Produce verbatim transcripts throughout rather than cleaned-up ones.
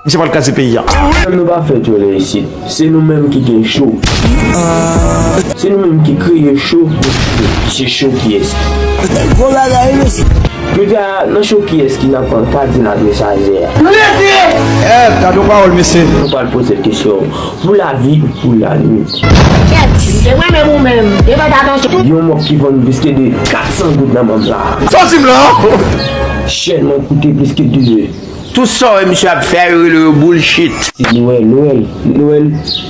Misye pral kraze peyi a. Nou pa fè tchole isit. Se nou menm ki gen cho. Se nou menm ki kreye cho. Se cho kiyès ki. Gwo bagay, wi, mesye. Jodi a, nan cho kiyès ki n ap pran Kadilak Mesaje a. Rete! Eh, gade yon pawòl, mesye. Nou pral poze l kesyon. Pou lavi ou pou lannuit? Kèt! Se mwen menm ou menm? E pa t atansyon. Gen yon mòp ki vann plis ke de kat san goud nan manm la. Sa w di m la? Chèn mwen koute plis ke de. Tout sa w wè misye ap fè, yo rele yo bullshit. Se Nwèl, Nwèl, Nwèl,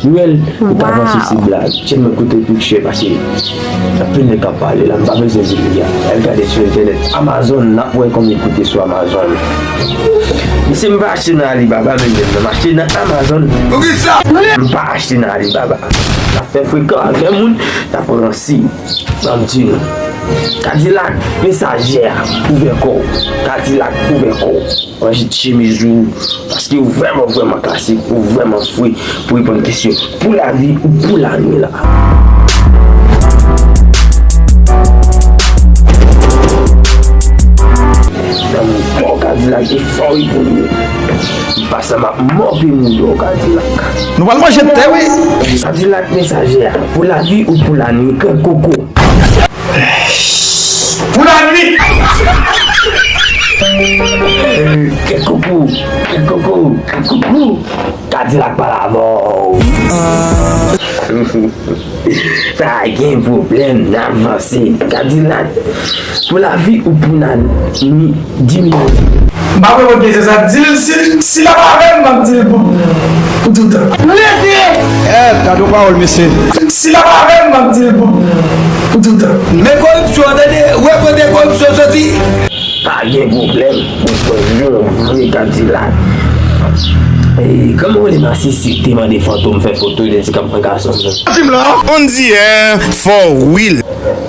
Nwèl. Ou ka panse se blag. Chèn mwen koute pi chè pase. Anpil nèg k ap pale la, m pa bezwen di li a. Al gade sou entènèt. Amazon, n ap wè konbyen l koute sou Amazon. Mesye, m pa achte nan Alibaba menm menm non, m achte nan Amazon. Poukisa? M pa achte nan Alibaba. N ap fè frekan avè moun, n ap ranse. Ban m di nou. Kadilak, Mesaje a, ouvè kò w. Kadilak, ouvè kò w. Ranje chemiz ou, paske ou vrèman, vrèman klasik, ou vrèman fre pou reponn kesyon pou lavi ou pou lannuit la. Nan mouton Kadilak e fò reponn yo. M pa sa m ap mòpe mouton Kadilak. Nou pral manje tè, wi. Kadilak Mesaje a, pou lavi ou pou lannuit, kè koko. Pou lannuit! Kè koko, kè koko, kè koko. Kadilak pale avè w. Pa gen pwoblèm, n avanse. Kadilak, pou lavi ou pou lannuit, di m non. M pa konn kesyon sa, di l, si, si l ap avè m, m ap di l pou, pou toutan. Rete! Eh, gade yon pawòl, mesye. Si l ap avè m, m ap di l pou, pou toutan. Men koripsyon, tande, wè kote koripsyon soti. Pa gen pwoblèm, ou pran yon vre Kadilak. E, kòman w rele masisi te mande Fantom fè foto, li di k ap pran gason m nan? Di m la. On dirait for real.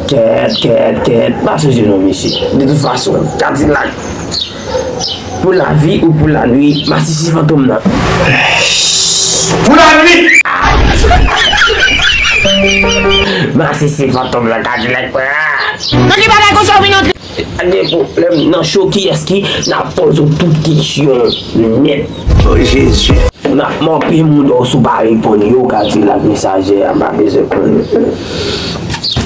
Kèt, kèt, kèt, pa sonje non, mesye. De tout fason, Kadilak. Pou lavi ou pou lannuit, masisi Fantom nan. Pou lannuit! Masisi Fantom nan, Kadilak pran. Nan ki bagay konsa w vin antre? Pa gen pwoblèm, nan cho kiyès ki n ap poze w tout kesyon nèt. O Jezi. N ap mòpe mouda w si w pa reponn yo, Kadilak Mesaje a, m pa bezwen konnen.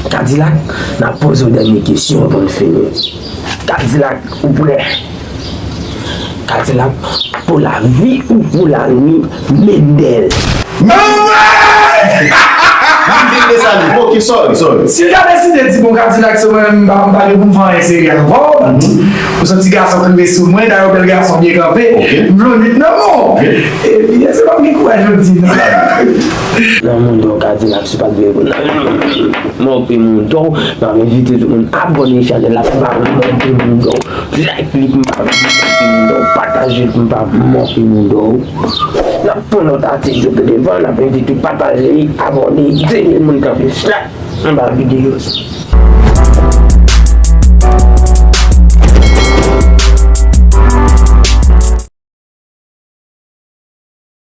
Kadilak, n ap poze w dènye kesyon pou n fini. Kadilak, ou prè? Kadilak, pou lavi ou pou lannuit, Mendel. M vin mesaj, ok, sorry, sorry. Si l ta deside di, bon, Kadilak, se mwen menm, m pa, m pa gen pou m fè anyen serye avè w, ou se yon ti gason k rive sou mwen, dayè w bèl gason byen kanpe, m vle w nwit nan men w. Epi, èske w ap gen kouraj jodi, non? Nan mouda w, Kadilak, si w pa t vle reponn nan. Mòpe mouda w, m ap envite tout moun abòne chanèl la, m ap mòpe mouda w. Like li pou m pa mòpe mouda w, pataje l pou m pa mòpe mouda w. N ap pran lòt atis yo pi devan, n ap envite w pataje li, abòne, de mil moun kanpe flat anba videyo sa.